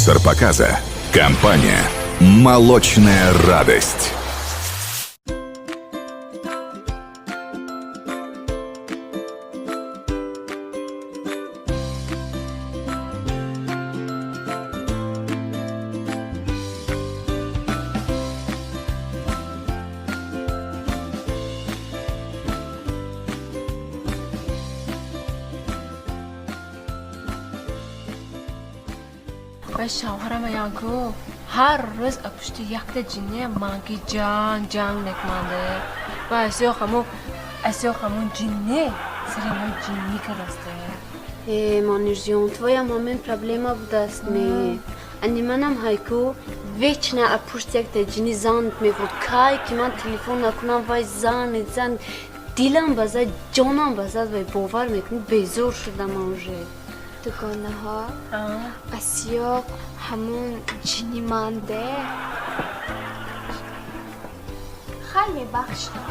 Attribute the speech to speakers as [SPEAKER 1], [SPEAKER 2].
[SPEAKER 1] Спонсор показа – компания «Молочная радость».
[SPEAKER 2] Вай, шавҳарам аянку ҳар рӯз пушти якта ҷинне манки ҷанг ҷанг мекунанде. Ва асёх ҳамун ҷинне сари мо ҷиннӣ кардасте.
[SPEAKER 3] Э, Манижҷон, твоям ҳамин проблема будааст ме? Ани манам ҳайку, вечно а пушти якта ҷинни занг мехӯрд. Кай ки ман телефон накунам, вай занг занг, дилам базад, ҷонам базад. Вай, бовар мекунӣ, безор шудам ман уже.
[SPEAKER 4] Дугонаҳо, асёқ ҳамун ҷинни манде. Хай, мебахшам.